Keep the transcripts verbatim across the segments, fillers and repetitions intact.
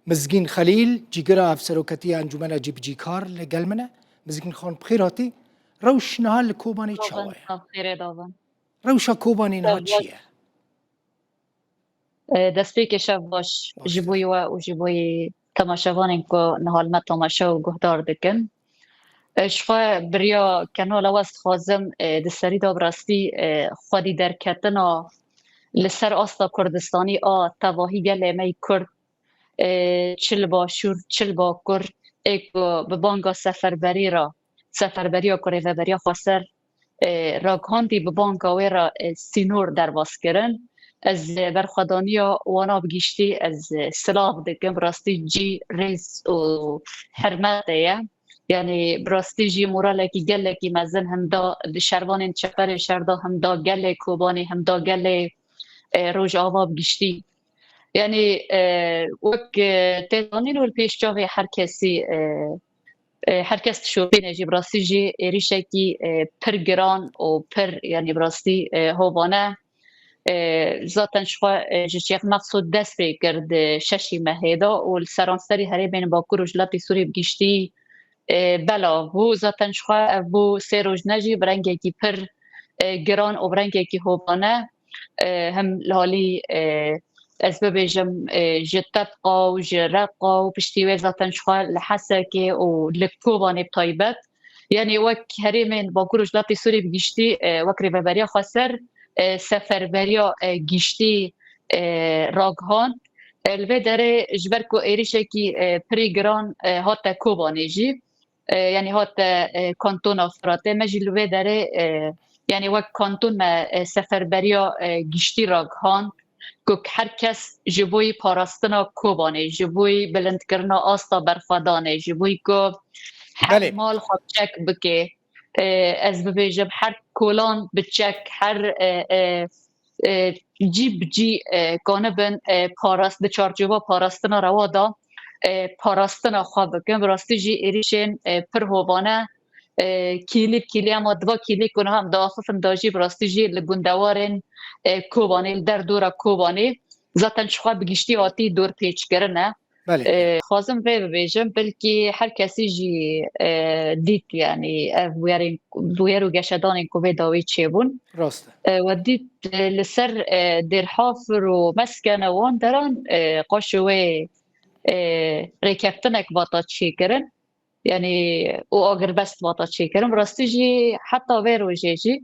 Mizgîn Xelîl, cîgira hevseroketiya Encûmena Cîbicîkar li gel min e. Mizgîn Xan, bi xêr hatî. Rewş niha li Kobanê çawa ye? Rewşa Kobanê niha çi ye? E, destpêkê şev baş ji bo we û ji bo temaşevanên ku niha li me temaşe û guhdar dikin. E, ji xwe biriya kenala we ez dixwazim, e, di serî de bi rastî, e, xwedî derketina li ser asta Kurdistanî a tevahî gelê me yî Kurd, e, çi li Başûr, çi li Bakur, ê ku bi banga seferberî re, seferberiya ku Rêveberiya Xweser, e, ragihandî, bi banga wê re, e, sînor derbas kirin. Ez, e, berxwedaniya wana bi giştî ez, e, silav dikim. Bi rastî cî rêz û hermetê ye. Yanî bi rastî jî moralekî gelekî mezin him da di şervanên çeperê şer de, him da gelê Kobanê, him da gelê, e, Rojava bi giştî. Yanî, e, wek, e, tê zanîn û li pêş çavê her kesî, e, e, her kes dişopîne jî, bi rastî jî êrîşekî, e, pir giran û pir, yanî bi rastî, e, hovane. E, zaten ji xwe, e, ji Şêx Meqsûd dest pê kir di şeşî mehê de û li seranserî herêmên Bakur û Jilatê Sûrê bi giştî, e, belav bû. Zaten ji xwe ev bû sê roj ne jî bi rengekî pir, e, giran û bi rengekî hovane, e, him li halî, e, ez bibêjim, e, ji Tebqa û ji Reqa û piştî wê zaten ji xwe li Hesekê û li Kobanê bi taybet. Yanî wek herêmên Bakur û Jilatê Sûrê bi giştî, e, wek Rêveberiya Xweser, e, seferberiya, e, giştî, e, ragihand. E, li vê derê ji ber ku êrîşekî, e, pirî giran, e, hate Kobanê jî, e, yanî hate, e, kantona Firatê, me jî li vê derê, e, yanî wek kanton me, e, seferberiya, e, giştî ragihand ku her kes ji bo yî parastina Kobanê, ji bo yî bilindkirina asta berxwedanê, ji bo yî ku her Belê. mal xwe bi çek bike. E, ez bibêjim, her kolan bi çek, her, e, e, e, cî bi cî, e, kanibin, e, parast-, di çarçova parastina rewa de, e, parastina xwe bikin. Bi rastî jî êrîşên, e, pir hovane, e, kîlî bi kîlî, ema diva kîlî ku niha em diaxifin da jî bi rastî jî li gundewarên, e, Kobanê, li derdora Kobanê, zaten ji xwe bi giştî hatî dorpêçkirin e. Belê. E, xwazim vê bibêjim, belkî her kesî jî, e, dît, yanî ev bûyerên, bûyer û geşedanên ku vê dawî çêbûn. Rast e. E, we dît, e, li ser, e, Dêrhafir û Meskene wan deran, e, qaşo wê, e, rêkeftinek vata çêkirin. Yanî û agirbest vata çêkirin. Bi rastî jî heta vê rojê jî,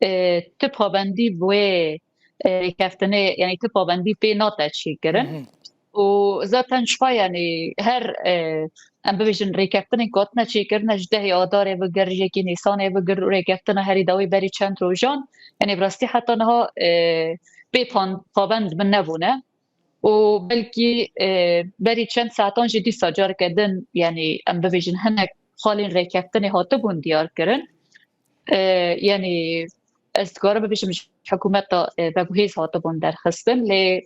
e, tu pabendî bi wê, e, rêkeftinê, yanî tu pabendî pê nate çêkirin. Hı hı. Û zaten ji xwe, yanî her, e, em bibêjin rêkeftinên ku hatine çêkirine ji dehê Adarê bigir, ji yekê Nîsanê bigir û rêkeftina herî dawî berî çend rojan, yanî bi rastî heta niha, e, pê pan-, pabend min nebûne. Û belkî, e, berî çend saetan jî dîsa careke din, yanî em bibêjin hinek xalên rêkeftinê hatibûn diyar kirin. E, yanî ez dikarim bibêjim ji hikûmeta, e, veguhêz hatibûn derxistin, lê,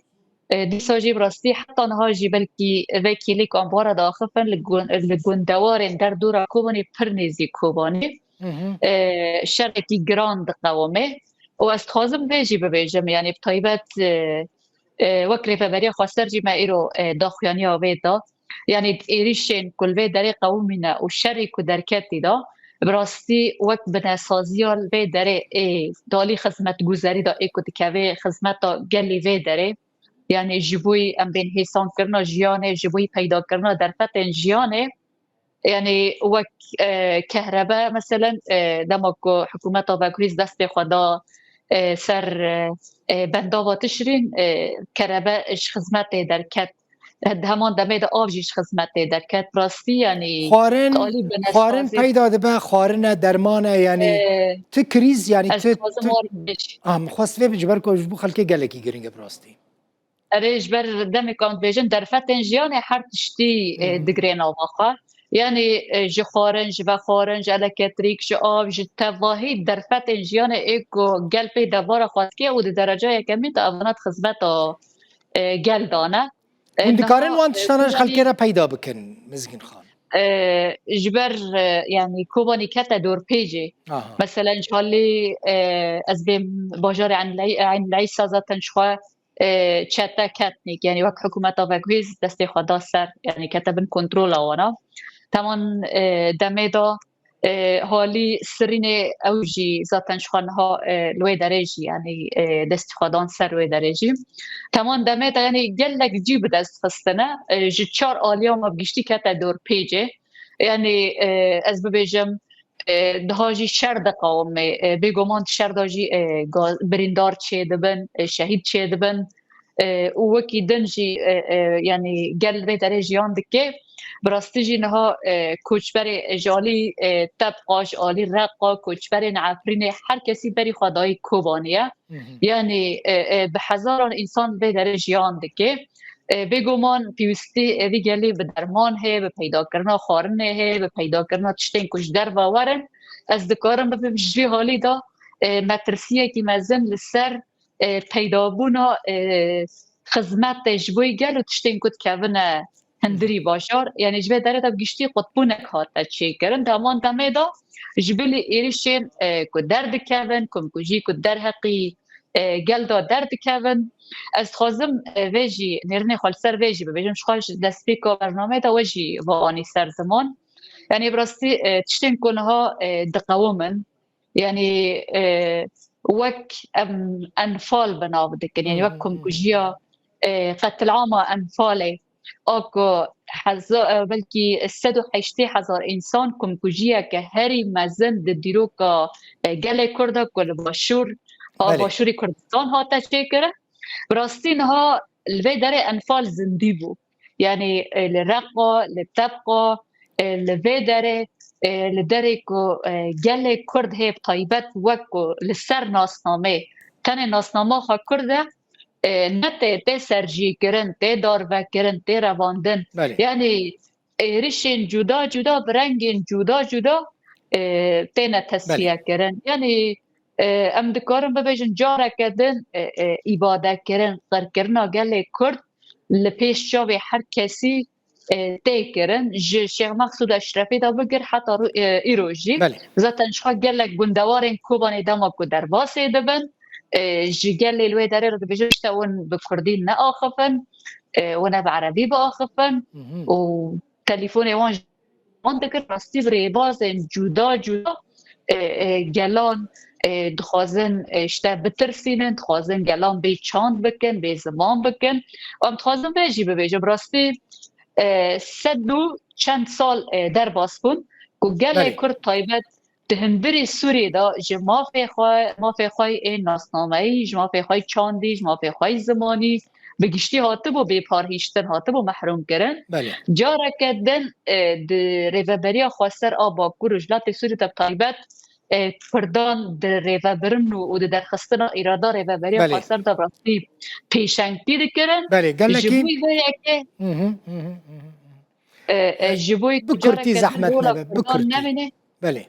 e, dîsa jî bi rastî heta niha jî belkî vê kîlî ku em bi we re diaxifin li gun-, li gundewarên derdora Kobanê pir nêzîk Kobanê, Hı hı. e, şerekî giran diqewime. Û ez dixwazim vê jî bibêjim, yanî bi taybet, e, e, wek Rêveberiya Xweser jî me îro, e, daxuyaniya wê da. Yanî di êrîşên ku li vê derê qewimîne û şerî ku derketî da, bi rastî wek binesaziya li vê derê ê dalî xizmetguzerî da, ê ku dikeve xizmeta gelî vê derê, yanî ji bo yî em bên hêsankirina jiyanê, ji bo yî peydakirina derfetên jiyanê, yanî wek, e, kehrebe, meselen, e, dema ku hikûmeta veguhêz destê xwe da, e, ser, e, e, bendava Tişrîn, e, kerebe ji xizmetê derket. Di heman demê de av jî ji xizmetê derket. Rastî, yanî Xwarin, alî xwarin binesazî peyda dibe, xwarine, dermane, yanî E, ti krîz, yanî ez ti, dixwazim ti wan bêj- Ah, min xwest vê ji ber ku ji bo xelkê gelekî giring e bi rastî. Erê, ji ber demê ku em dibêjin derfetên jiyanê her tiştî, e, Hı hı. digirê nava xwe. Yanî, e, ji xwarin, ji vexwarin, ji elektrîk, ji av, ji tevahî derfetên jiyanê ê ku gel pê devara xwe dike û di dereca yekemîn de evana di xizmeta, e, gel dane. E, Hûn dikarin niha, wan e, tiştana ji Kobanî xelkê re peyda bikin, Mizgîn Xan? E, ji ber, e, yanî Kobanî kete dorpêcê. Aha. Meselen ji halî, e, ez bêm bajarê Eyn Ley-, Eyn Leysa zaten ji xwe e, çete ketnik, yani wek hikûmeta veguhêz destê xwe da ser, yani kete bin kontrola wana. Teman, e, demê de, e, halî sirînê ew jî zaten ji xwe niha, e, li wê derê jî, yani, e, destî xwe dan ser wê derê jî. Teman demê de, yani gelek cî bi dest xistine, e, ji çar aliya me bi giştî kete dorpêcê. Yani, e, ez bibêjim, e, daha jî şer diqewime. E, bêguman di şer de jî, e, ga-, birîndar çêdibin, e, şehîd çêdibin. E, û wekî din jî, e, e, yani gel vê derê jiyan dike. Bi rastî jî niha, e, koçberê ji alî, e, Tebqa, ji alî Reqa, koçberên Efrînê, her kesî berî xwe dayî Kobanê ye. Hı hı. Yani, e, e, bi hezaran însan vê derê jiyan dike. E, bêguman pêwîstî, e, vî gelî bi derman heye, bi peydakirina xwarinê heye, bi peydakirina tiştên ku ji derve werin. Ez dikarim bibim ji vî halî de, e, metirsiyekî mezin li ser, e, peydabûna, e, xizmetê ji bo gel û tiştên ku dikevine hundirî bajar. Yani ji vê derê de bi giştî qutbûnek hate çêkirin. Di heman demê de ji bilî êrişên, e, ku derdikevin, komkujî ku derheqî, e, gel de derdikevin. Ez dixwazim, e, vê jî, nêrînê xwe li ser vê jî bibêjim. Ji xwe ji destpêka bernameyê de we jî ve anî ser ziman. Yani bi rastî, e, tiştên ku niha, e, diqewimin. Yani, e, wek em enfal bi nav dikin. Yani wek komkujiya, e, qetilama Enfalê. A ku heza-, e, belkî sed û heştê hezar însan komkujiyeke herî mezin di dîroka, e, gelê Kurd de ku li Başûr, a Belê. Başûrê Kurdistan hate çêkirin. Bi rastî niha li vê derê Enfal zindî bû. Yani, e, li Reqa, li Tebqa, e, li vê derê, e, li derê ku, e, gelê Kurd hê bi taybet wek ku li ser nasnamê, tenê nasnama xwe Kurd e, e, ne tê, tê serjîkirin, tê darvekirin, tê revandin. Belê. Yani êrişên cuda cuda bi rengên cuda cuda, e, têne Belê. tesfiye kirin. Yani, e, em dikarin bibêjin careke din, e, e, îbadekirin, qirkirina gelê Kurd li pêş çavê her kesî, e, tê kirin. Ji Şêx Mexsûd Eşrefî de bigir heta ro-, e, îro jî. Belê. Zaten ji xwe gelek gundewarên Kobanê dema ku derbasê dibin, e, ji gelê li wê derê re dibêjin, işte hûn bi kurdî neaxifin, e, hûn ê bi erebî biaxifin Hı hı. û telefonê wan ji wan dikir, rastî bi rêbazên cuda cuda, e, e, gelan, e, dixwazin, e, işte bitirsînin, dixwazin gelan bê çand bikin, bê ziman bikin. Em dixwazin vê jî bibêjim, rastî, e, sed û çend sal, e, derbas bûn ku gelê Belê. Kurd taybet di hundirê Sûriyê de ji mafê xwe, mafê xwe ê nasnameyî, ji mafê xwe çandî, ji mafê xwe zimanî, bi giştî hatibû bêparhîştin, hatibû mehrûm kirin. Belê. Careke din, e, di rêveberiya xwesera Bakur û Rojhilatê Sûrî de bi taybet, e, Kurdan di rêvebirin û, û di derxistina îrada rêveberiya Belê. xweser de bi rastî pêşengtî dikirin. Belê, Ji gelekî bo vê yekê, Hı hı, hı hı, hı hı. e, e, E, ji bo bi kurtî careke din zehmet rola nebe, bi Kurdan kurtî. nemîne. Belê.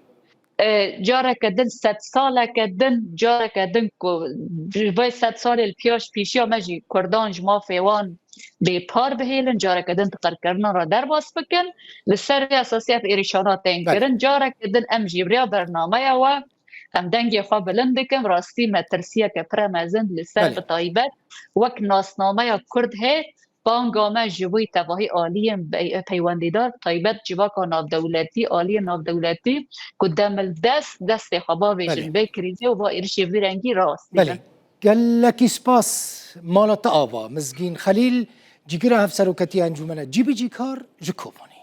E, careke din, sedsaleke din, careke din ku ji vê sedsalê li pêş, pêşiya me jî Kurdan ji mafê wan bêpar bihêlin, careke din di qirkirina re derbas bikin. Li ser vê esasî ev êrişana tên Belê. kirin. Careke din em jî bi rêya bernameya we, em dengê xwe bilind dikin. Rastî metirsiyeke pire mezin li ser Belê. bi taybet wek nasnameya Kurd hê, banga me ji bo tevahî aliyên be-, peywendîdar, taybet civaka navdewletî, aliyên navdewletî ku demildest destê xwe bavêjin Belê. vê krîzê û va êrişê vî rengî rast Belê. bikin. Gelekî spas mala te ava. Mizgîn Xelîl, cîgira hevseroketiya Encûmena G B G kar ji Kobanê.